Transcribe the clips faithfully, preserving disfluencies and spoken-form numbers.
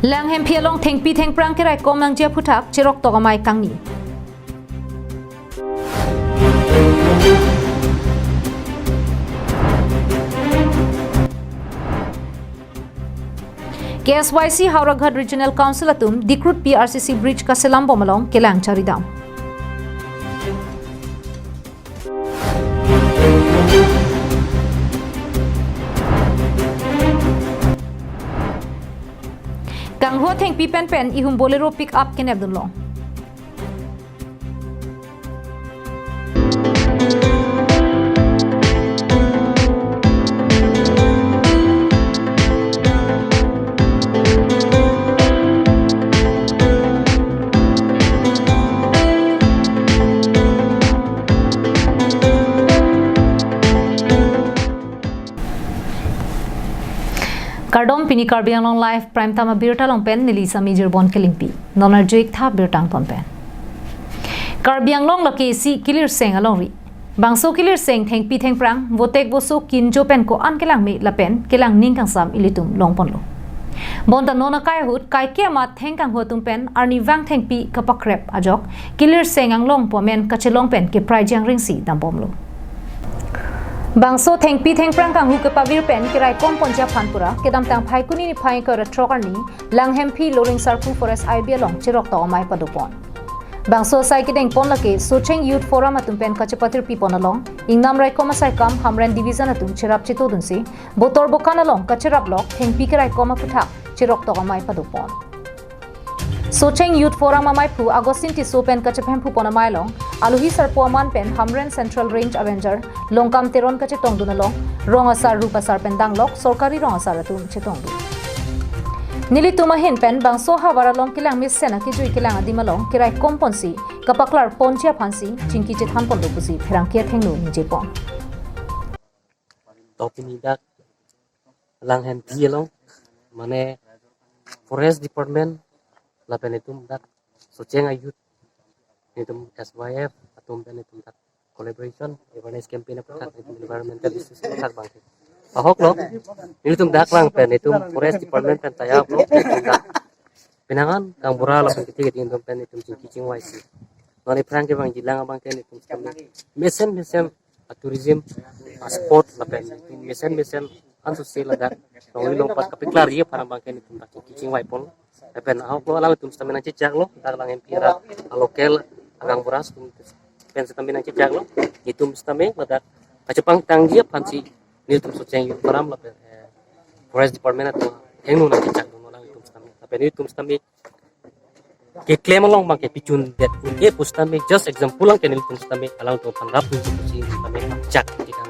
Langhemphi along thengpi thengphrang keraikom nangji aphuthak cheroktok amei kangni. K S Y C Howraghat Regional Council atum Dikrut P R C C bridge kaselam bom along kelang charidam. Kangho thengpi pen pen ihum Bolero pick up kenepdun long. Kardom, pini Karbi Anglong Live Prime Time abirta along pen neli Sami Jirbon Kelingpi. Non arjuik tha birta angton pen. Karbi Anglong lake isi kilirseng alongri. Bangso kilirseng thengpi thengphrang, votek voso kinjo pen ko-an kelang me lapen kelang ning kangsam ilitum longponlo. Bonta non akai ahut kaike amat thengkanghu atum pen arnivang thengpi kapakrep ajok, kilirseng anglong pu amen kachelong pen keprai jangring si dambomlo. Bangso thengpi thengphrang kanghu kepavir pen keraikom ponji aphan pura kedamtang Phaikuni niphai ingkoi ra throk arni Langhemphi Loring Sarpo Forest I B along cheroktok amei padopon. Bangso asai kedengpon lake Socheng Youth Forum atum pen kachepatirpipon along, ingnam raikom asai kam Hamren Division atum cherap chetodunsi, Botor Bokan along kacherap lok thengpi keraikom aphuthak cheroktok amei padopon. Socheng Youth Forum ameiphu Augustine Tisso pen kachephemphupon amei along, alohi sarpo aman pen Hamren Central Range Ranger Longkam Teron kachetongdun along, rong asar rup asar pen danglok sorkari rong asar atum chetongdun. Nelitum ahin pen bangso havar along kelang mesen akejui kelang adim along keraikom ponsi kapaklar ponji aphansi chingki chethan ponlo pusi pherangke athengno ningjepon. To pini dak Langhemphi along, mane Forest Department lapen itum dak Socheng a-youth, itum S Y F atum pen itum dak collaboration awareness campaign aphuthak, itum environmental issues aphuthak abang ahoklo. Nelitum dak lang pen itum Forest Department pen tayaplo, itum dak pinangan kangbura lapen kiti kiti itum pen itum chingki chingvaisi. Non iphrang kevangji lang abang ke itum sitame mesen mesen a-tourism a-spot lapen mesen mesen ansose ladak longri longpat kapaklarji aphan abang ke itum dak chingki chingvaipon. Lapen ahoklo, alangtum sitame nangchechaklo, dak Langhemphi ra a-local akangbura atum pen sitame nangchechaklo. Itum sitame ladak kachepangtangji aphansi nelitum Socheng Youth Forum lapen, eh, Forest Department atum athengno nangchechaklo alangtum sitame. Lapen itum sitame keklem along abang ke pichun det un-e pu sitame, just example lang ke nelitum sitame alangtum aphan rap un-e pu sitame chak tikang.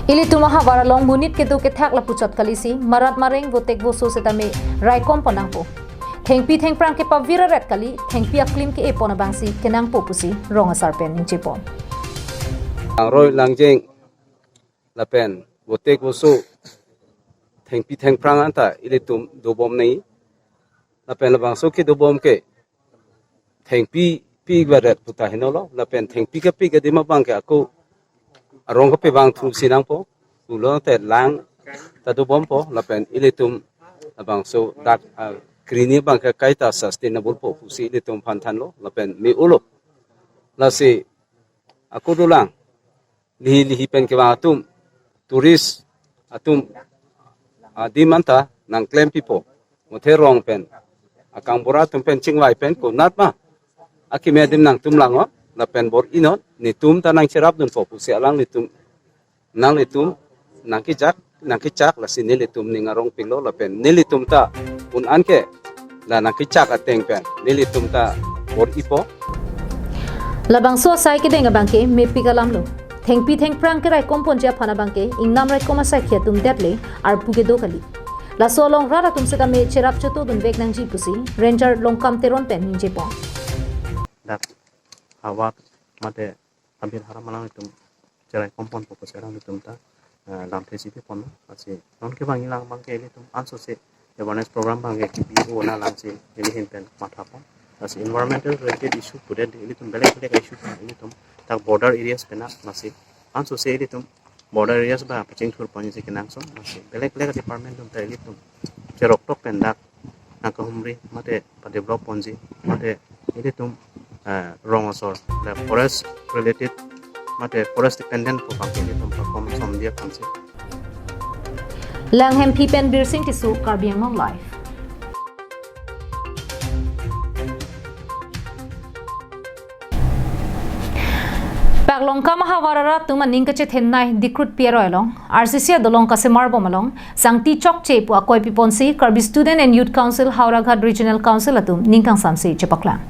Ilitum ahavar along monit kedo kethak lapuchot kalisi, marat mareng votek voso sitame raikom pon nangpo. Thengpi thengphrang kepavir aret kali, thengpi aklim ke-e pon abangsi kenangpo pusi rong asar pen ningjepon. Langroi langjeng lapen votek voso thengpi thengphrang anta ilitum dobom nangji. Lapen labangso kedobom ke thengpi pi baret puta henolo, lapen thengpi kepi kedim abang ke ako arong kepevang thu si nangpo, pulote lang ta dobompo, lapen ilitum labangso dak, ah, krini abang ke kaita sustainable po pusi ilitum aphan thanlo, lapen me-olo. Lasi ako dolang lihi lihi pen kevang atum, tourist atum adim anta nangklem pipo. Mothe rong pen, akangbura atum pen chingvai pen konat ma akimi adim nangtum lang-o, lapen bor-inon, netum ta nangcherapdunpo pusi alanglitum, nanglitum nangkechak, nangkechak, lasi nelitum ning arongpiklo, lapen nelitum ta un-an ke la nangkechak ateng pen nelitum ta bor-ipo. Labangso asai kedeng abang ke mepik alamlo. Thengpi thengphrang keraikom ponji aphan abang ke ingnam raikom asaikhi atum det le arpu kedo kali. Laso along rat atum sitame cherap chetodunvek nangji pusi Ranger Longkam Teron pen ningjepon. Dak havar mate Kabir Haram alangtum cheraikom ponpo pusi alangtum ta, eh, lamthe si pipon. Lasi non kevangji lang abang ke ilitum ansose awareness program abang ke kebi-o nang lang si ili ahin pen mathapon. Lasi environmental related issue pudet ilitum belek belek issue pen ilitum dak border areas pen na, lasi ansose ilitum border areas abang pachingthurponji si kenangsot. Lasi belek belek department atum ta ilitum cherok tok pen dak nangkahumri mate padevelop ponji mate ilitum, eh, rong asor le forest related mate forest dependent pu abangke ilitum pakom som dia kansi. Lang Hemphi pen Birsing Tisso, Karbi Anglong Live. Paklongkam ahavar arat atum aning kachethennei Dikrut P R O along R C C adolong kasemar bom along sangti chokche pu akoi piponsi Karbi Student and Youth Council Howraghat Regional Council atum ning kangsamse chepaklang.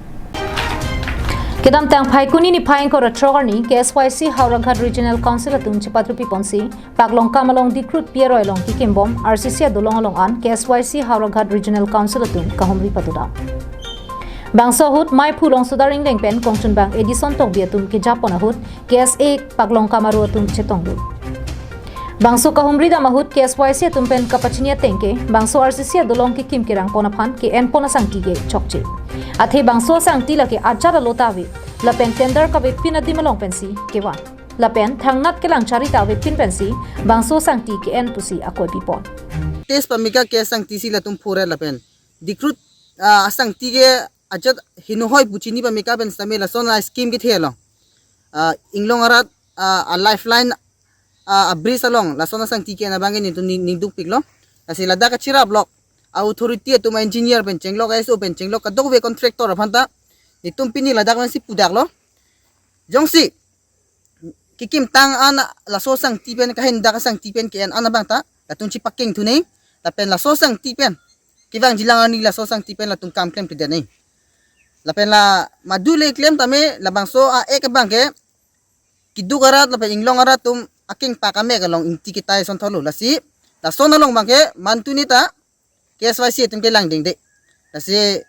Kedamtang Phaikuni niphai ingkoi ra throk arni K S Y C Howraghat Regional Council atum chepatrupiponsi Paklongkam along Dikrut P R O along kekim bom R C C adolong along an K S Y C Howraghat Regional Council atum kahumri patudam. Bangso ahut meiphu Longsodar Engleng pen kongchunbang Edison Tokbi atum kejapon ahut K S A Paklongkam aro atum chetongdun. Bangso kahumri dam ahut K S Y C atum pen kapachini atengke bangso R C C adolong kekim kerangpon aphan ke-enpon asangti ke chokche. Athe bangso asangti lake ajat alo ta ave, lapen tender kavepin adim along pensi kevan. Lapen thangnat kelang chari ta avepin pensi bangso asangti ke-en pusi akoi pipon. Test pameka ke asangti si latum phuret lapen Dikrut, ah, asangti ke ajat henohoi pu chini pameka pen sitame lason a-scheme kethe along, ah, inglong arat, ah, a-lifeline, ah, a-bridge along lason asangti ke-en abangke netum ning, ningdukpiklo. Lasi ladak kachirap lok a-authority atum, a-engineer pen chenglok, S O pen chenglok, kadokave contractor aphan ta netum pini ladak pensi pudaklo. Jongsi kekimtang an laso asangti pen, kahendak asangti pen ke-en an abang ta latum chipakeng thu nang, lapen laso asangti pen kevangjilang arni laso asangti pen latum kam klemkledet nang. Lapen la madu le klem tame labangso a-act abangke keduk arat lapen inglong arat atum akengpak amek along ingti ketai asonthotlo. Lasi lason along abangke mantuni ta K S Y C atum kelang dingde. Lasi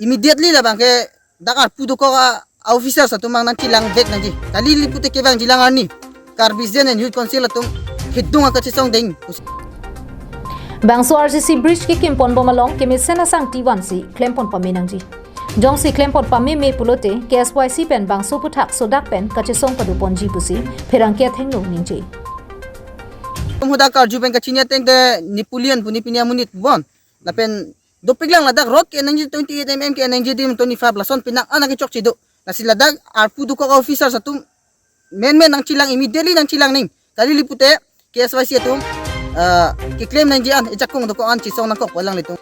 immediately labangke dak arpu dokok a-officers atum abang nangchelang vek nangji. Kali pute kevangjilang arni Karbi Student and Youth Council atum hidung akachesong ding. Bangso R C C bridge kekimpon bom along kemesen asangti vansi klempon pame nangji. Jongsi klempon pameme pulote K S Y C pen bangso aphuthak sodak pen kachesong paduponji pusi pherangke athengno ningje. Tum hudak karju pen kachini atengte Napoleon pu ne pini amonit bon. Lapen dopiklang ladak road ke-en nangji twenty-eight M M ke-en nangji adim twenty-five lason penang an akechokche do. Lasi ladak arpu dokok officers atum menmen nangchelang, immediately nangchelang nang. Kali pute K S Y C atum, ah, keklem nangji an, ejakong dokok an chesong nangkok pu alanglitum.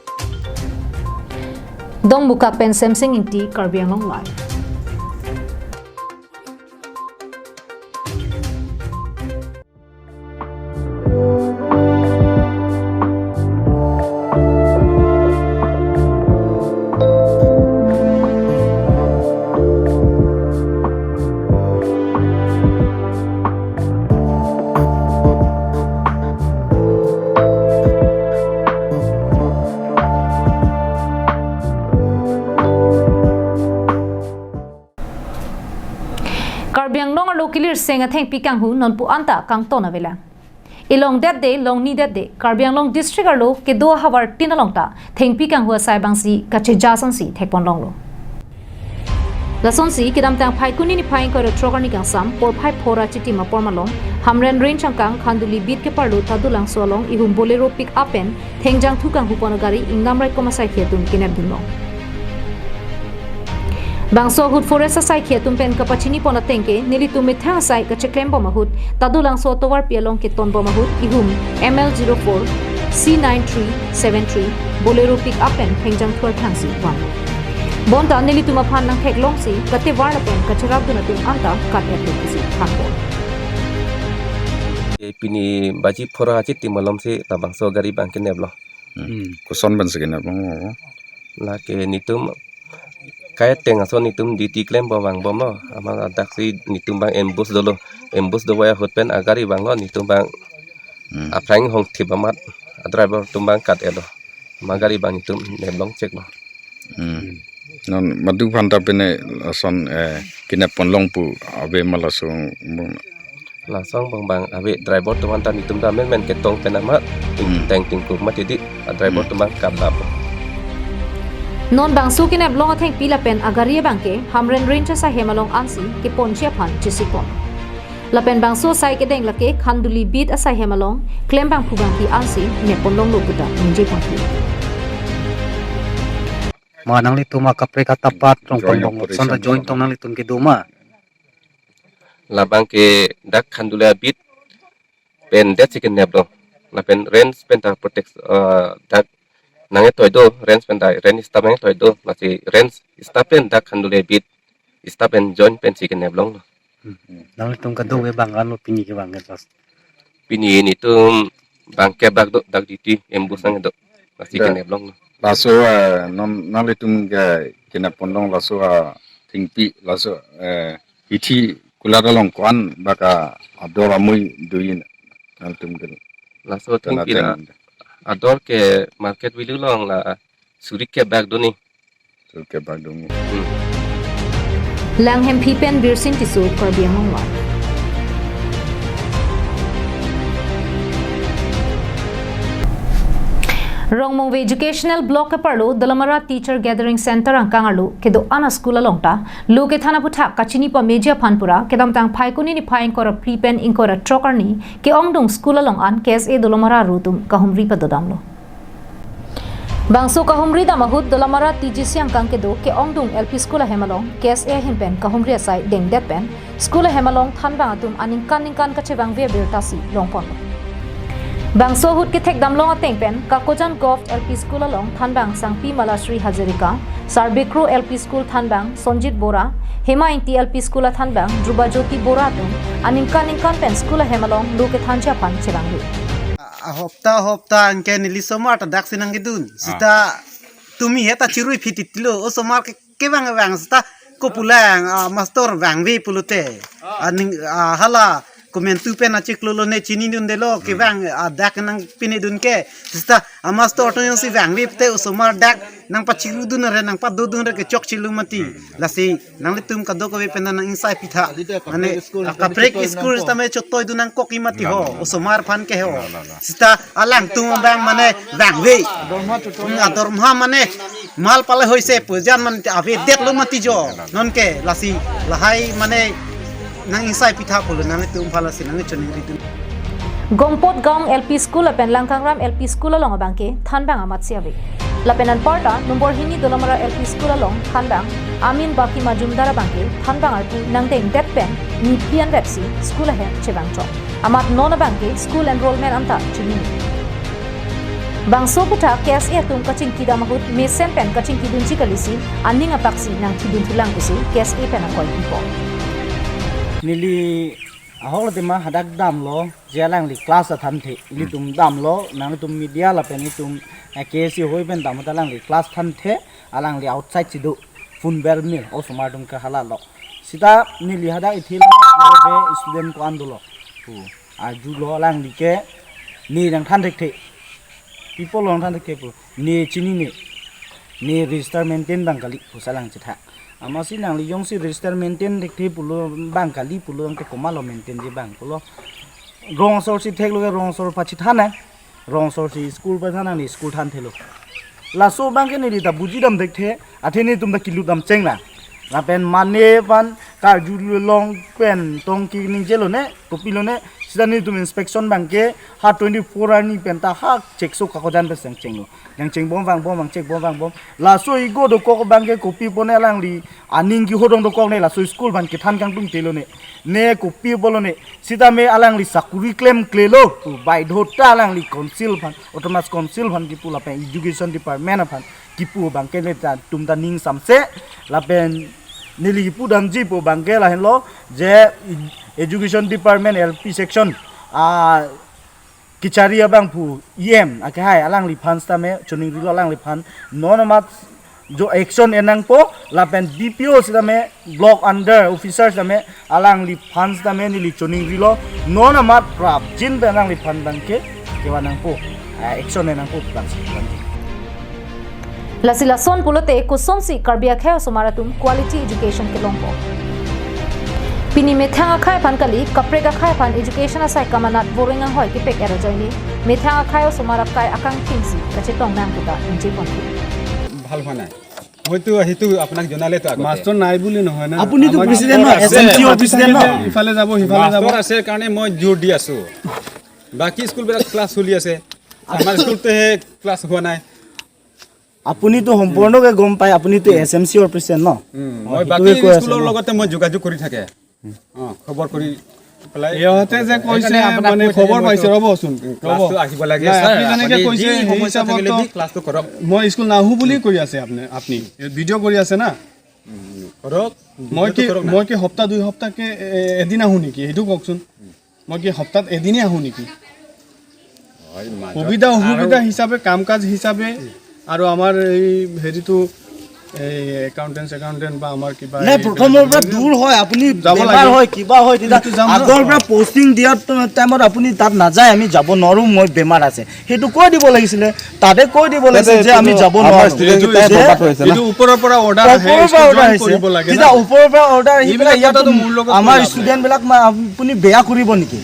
Dongbukak pen Semsing Ingti, Karbi Anglong Live. Karbi Anglong arlo kelirseng athengpi kanghu nonpu anta kangton avelang. Ilongdetde, longnidetde, Karbi Anglong district arlo kedo ahavar tin along ta thengpi kanghu asai abangsi kacheja asonsi thekpon longlo. Lasonsi kedamtang Phaikuni niphai ingkoi ra throk arni kangsam porphai phongo ra chitim apor malom Hamren Range angkang Khanduli beat keparlo Tadulangso along ihum Bolero pick up pen thengjangthu kanghupon agari ingnam raikom asaikhi atum kenepdunlong. Bangso ahut forest asaikhi atum pen kapachinipon atengke nelitum methang asai kacheklem bom ahut Tadulangso atovarpi along keton bom ahut ihum M L zero four C nine three seven three Bolero pick up pen thengjangthu arthangsi van. Bonta nelitum aphan nangtheklongsi katevar lapen kacherapdun atum anta kat-etlo pusi thanpon. E, pini baji phongo ra chitim malomsi labangso gari abang keneplo. Hmm. Koson pensi kenep long? Lake netum kai ateng ason netum duty klem bom vangbomlo. Amat hadaksi netum abang ambush dolo. Ambush dovai ahut pen agari vanglo netum abang. Hmm. Aphrang hongthip amat a-driver atum abang kat-etlo. Amat gari abang netum neplong cheklo. Hmm. Non madu aphanta pine lason, eh, kenep ponlong pu ave ma laso? Lason abang abang ave, driver atum anta netum ta menmen ketong pen amat ting, hmm, teng tingkup mati di, a-driver, hmm, atum abang kap dap. Non bangso keneplong athengpi lapen agari abangke Hamren Range asaihem along ansi keponji aphan chesikpon. Lapen bangso asai kedeng lake Khanduli beat asai hem along klembangphu bangpi ansi nepon longlo puta ningje pangphi. Ma nanglitum akaprek atapat rong joint pembong operation santa joint tong nanglitum kedo ma? Labang ke dak Khanduli beat pen det si kenep do. Lapen range pen ta protect, eh, dak nangketoi do, range pen ta, range staff nangketoi do, lasi range staff pen dak Khanduli beat staff pen joint pen si kenep longlo. Hmm. Nanglitum kedo ke bang anlo pini ke bang ke pas. Pini nelitum bang kebak do, dak duty ambush nangdo. Lasi da kenep longlo. Laso, eh, non nanglitum ke kenep pon long laso, eh, thengpi laso, eh, hithi kulat along ko-an bak ador amui do-i nanglitum ke. Laso thengpi la ador ke market value along la suri kebak do ni. Suri kebak do ni. Hmm. Langhemphi pen Birsing Tisso, Karbi Anglong Live. Rongmongve Educational Block keparlo Dolamara Teacher Gathering Center angkang arlo kedo-an a-school along ta lo kethan aphuthak kachini pameji aphan pura kedamtang Phaikuni niphai ingkoi ra phli pen ingkoi ra throk arni ke-ongdung school along an K S A Dolamara aru atum kahumri padodamlo. Bangso kahumri dam ahut Dolamara T G C angkang kedo ke-ongdung L P school ahem along K S A ahin pen kahumri asai dengdet pen school ahem along thanbang atum aningkan ningkan kachevangve abirta si longponlo. Bangso ahut kethekdam long ateng pen Kakojan Govt L P School along thanbang Sangpi Malashri Hazarika, Sarbikro L P School thanbang Sonjit Bora, Hema Ingti L P School athanbang Dhruba Jyoti Bora atum aningkan ningkan pen school ahem along lo kethanji aphan chevangve. Ahopta ahopta anke neli osomar ta dak si nangkedun. Ah. Seta tumi heta chirui phititlo, osomar ke kevang vang seta kopulang, ah, master vangve pulote. Ah. Aning, ah, hala komantu pen achiklo lone chinidundelo, hmm, kevang, ah, dak nangpinedun ke. Seta, ah, master atum jongsi vangve pute osomar dak nangpachirudun re nangpadodun re kechokchelo mati. Hmm. Lasi nanglitum kadokave pen nang-ingsai pitha. Mane, ah, kaprek school tame chotoidun nangkok-i mati ho, la, la, la, osomar aphan ke ho. La, la, la. Seta alangtum abang mane vangve. Dorma tutu. Hmm, adorma mane mal pale hoise pujan mane avedetlo mati jo. Nonke lasi lahai mane nang-ingsai pitha pulo nanglitum aphan lasi nangchoningridun. Gongpot Gaon L P School lapen Langkangram L P School along abang ke thanbang amatsi ave. Lapen anparta nombor hini Dolamara L P School along thanbang Amin Baki Majumdar abang ke thanbang arpu nangdengdet pen niphli anvet si school ahem chevangchok. Amat non abang ke school enrollment anta chini. Bangso aphuthak K S A atum kachingkidam ahut mesen pen kachingkidunji kalisi aning apaksi nangthidun thulang pusi K S A pen akoi pipo. Neli ahok lo tema hadak damlo, je alangli class athanthe, hmm, ilitum damlo, nangtum media lapen itum, eh, K S A hoi pen dam ta alangli class thanthe, alangli outside si do, phone bell mil, osomar atum ke hala lo. Seta neli hadak ithi lang je student ko-an dolo. Pu, arjulo alangli ke, ne nangthan thekthe. Pi apot lo nangthan thekthe pu, ne chinine. Ne register maintain abang kali pusi alang chethak. Amatsi nangli jongsi register maintain thekthe pulo abang kali pulo abang ke komatlo maintain ji abang pulo. Rong asor si theklo ke rong asor pachethannang. Rong asor si school pathan nang ne school thanthelo. Laso abang ke neli ta bujidam thekthe, athe netum ta kelutdam chengnang. Lapen mane aphan karjulong pen tong ke ningjelo ne, kopilo ne, seta netum inspection abang ke ha twenty-four arni pen ta ha chekso Kakojan pen seng chenglo. Nangchengbom vangbom, nangchengbom vangbom. Laso igo dokok abang ke kopi apot ne alangli aning kehodong dokok ne, laso school aphan kethan kangtung telo ne. Ne kopi apotlo ne. Seta me alangli sakuri klemklelo. Pu baidhota alangli council aphan, autonomous council aphan kipu lapen education department aphan kipu abang ke netum ta ning samse lapen neli kipudamji pu abang ke lahenlo je education department L P section, ah, kachari abangphu E M akehai alangliphan sitame choningrilo alangliphan non amat jo action en nangpo lapen D P O sitame block under officer sitame alangliphan sitame neli choningrilo non amat prapjin pen alangliphan abangke kevan nangpo, ah, action en nangpo abang si abangke. Lasi lason pulote kosonsi Karbi akhei osomar atum quality education kelongpo. Pini methang akhei aphan kali, kaprek akhei aphan education asai kamanat boreng anghoi kepek era ajoine, methang akhei osomar akai akangthingsi kachetong nang puta ingje ponpo. ভাল হোৱা নাই। হয়তো সেইটো আপোনাক জনালেতো আগতে। মাষ্টৰ নাই বুলি নহয় না। আপুনিতো আমাৰ প্ৰেচিডেণ্ট ন, মাষ্টৰ আছে। S M C or president ন? ইফালে যাব, সিফালে যাব। মাষ্টৰ আছে কাৰণে মই জোৰ দি আছো। বাকী স্কুলবিলাক ক্লাছ চলি আছে, আমাৰ স্কুলতেহে ক্লাছ হোৱা নাই। আপুনিতো সম্পূৰ্ণকে গম পায়, আপুনিতো S M C or president ন? উম, অ, মই সেইটোৱে বাকী কৈ আছে স্কুলৰ ন? লগতে মই যোগাযোগ কৰি থাকে। অ, খবৰ কৰি পেলাই। ইহঁতে যে কৈছে, সেইকাৰণে আপোনাক মানে কৈছে যে খবৰ মইতো, পাইছে, ৰ'বচোন, উম, ৰ'ব। ক্লাছটো আহিব লাগে, নাই, ছাৰ, আপুনি যেনেকে আপুনি কৈছে, যি সেই সমস্যা হিচাপত থাকিলে তো যি ক্লাছটো কৰক। মই স্কুল নাহো বুলি কৈ আছে আপুনি, আপুনি ভিডিঅ' কৰি আছে না? উম, কৰক, মই ভিডিঅ'টো কি, কৰক না। মই কি সপ্তাহ দুই সপ্তাহকে, এ, এদিন আহো নেকি? সেইটো কওকচোন। মই কি সপ্তাহত এদিনেই আহো নেকি? হয়, মাজত সুবিধা আৰু অসুবিধা হিচাপে, কাম কাজ হিচাপে আৰু আমাৰ এই হেৰিটো, এই একাউণ্টেণ্ট, একাউণ্টেণ্ট বা আমাৰ কিবা নাই, এই প্ৰথমৰ পৰা বিলাক দূৰ হয়, আপুনি যাব বেমাৰ লাগে। হয়, কিবা হয়, তেতিয়া কিন্তু যাম ন। আগৰ পৰা পষ্টিং দিয়া টাইমত আপুনি তাত নাযায়, "আমি যাব নোৱাৰো, মই বেমাৰ আছে", সেইটো কৈ দিব লাগিছিলে। তাতে কৈ দিব লাগিছিলে যে আমি যাব আমাৰ নোৱাৰো। ষ্টুডেণ্ট কেইটাই যে বৰবাদ হৈছে না। এইটো ওপৰৰ পৰা অৰ্ডাৰ আহে, ওপৰৰ পৰা স্কুল অৰ্ডাৰ জইন আহিছে। কৰিব লাগে তেতিয়া না। ওপৰৰ পৰা অৰ্ডাৰ আহি এইবিলাক পেলাই ইয়াত কথাটো মোৰ লগত আমাৰ নালাগে। ষ্টুডেণ্ট বিলাক মা-, আপুনি বেয়া কৰিব নেকি?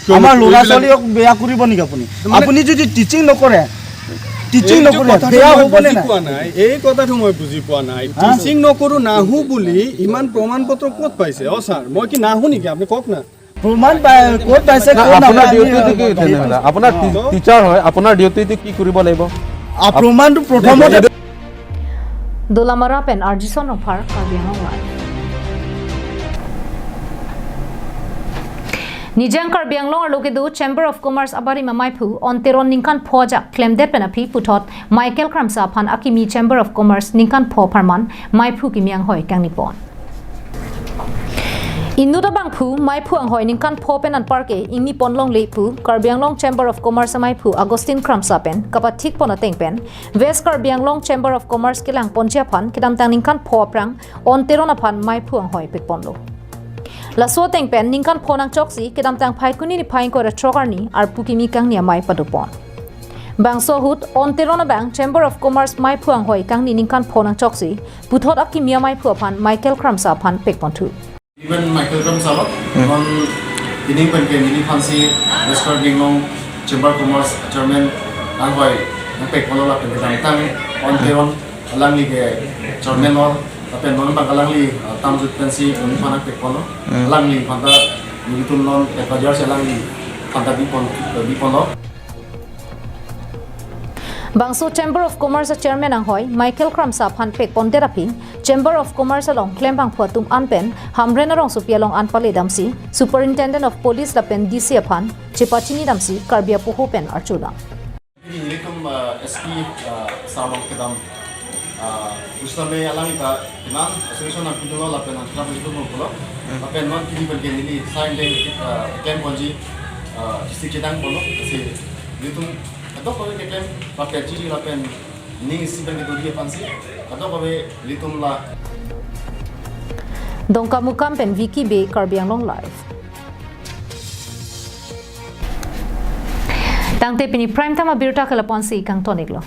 কিয় আমাৰ ল'ৰা এইবিলাক ছোৱালীক বেয়া কৰিব নেকি আপুনি? মানে আপুনি যদি টিচিং নকৰে, টিচিং এইটো নকৰে, কথাটো বেয়া মই হ'ব নে বুজি নাই? পোৱা নাই। এই কথাটো মই বুজি পোৱা নাই। হা? টিচিং নকৰো, নাহো বুলি ইমান প্ৰমাণ পত্ৰ ক'ত পাইছে? অ ছাৰ, মই কি নাহো নেকি? আপুনি কওক না। প্ৰমাণ পাই, ক'ত পাইছে, না, ক'ত আপোনাৰ নাপায়, আমি ডিউটিটো কি তেনেহ'লে? আপোনাৰ টি-, অ। টিচাৰ হয়, আপোনাৰ ডিউটিটো কি কৰিব লাগিব? আ, প্ৰমাণটো প্ৰথমতে Dolamara pen Arjison Rongphar, Karbi Anglong Live. Nijang Karbi Anglong arlo kedo Chamber of Commerce abarim amaiphu On Teron ningkan pho ajak klemdet pen aphi puthot Michael Kramsa aphan akimi Chamber of Commerce ningkan pho apharman maiphu kimi anghoi kangni pon. Inut abangphu maiphu anghoi ningkan pho pen anparke ingni pon longle pu Karbi Anglong Chamber of Commerce amaiphu Augustine Kramsa pen kapathik pon ateng pen West Karbi Anglong Chamber of Commerce kelang ponji aphan kedamtang ningkan pho aphrang On Teron aphan maiphu anghoi pekponlo. Laso ateng pen ningkan pho nangchoksi kedamtang Phaikuni niphai ingkoi ra throk arni arpu kimi kangni amei padopon. Bangso ahut On Teron abang Chamber of Commerce maiphu anghoi kangni ningkan pho nangchoksi puthot akimi amaiphu aphan Michael Kramsa aphan pekponthu. Even Michael Kramsa lo, hmm, non pining pen ke neliphansi West Karbi Anglong Chamber of Commerce Chairman anghoi nangpekponlo lapen kedamtang On Teron alangli ke chairman lo, lapen non bang alangli, uh, tamjut pensi neliphan nangpekponlo. Hmm. Alangliphan ta nelitum non advisor si alangliphan ta bipon, biponlo. Bangso Chamber of Commerce a Chairman anghoi Michael Kramsa aphan pekpondet aphi Chamber of Commerce along klembangphu atum an pen Hamren arongsopi along an pale damsi Superintendent of Police lapen D C aphan chepachini damsi Karbi apoho pen archulang. Nelitum, uh, S P, uh, sir along kedam, uh, uslame alang ta kenan association nangpidunlo lapen nangkram pidunlo pulo. Hmm. Lapen non pini pen ke neli sign deng, uh, klem ponji, uh, district chedangponlo. Lasi nelitum kadokave keklem lapen chiri lapen ning isi pen keduri aphansi kadokave nelitum la. Dongkamukam pen Vicky Bey, Karbi Anglong Live. Tangte pini Prime Time abirta ke lapu-ansi kangton-iklo.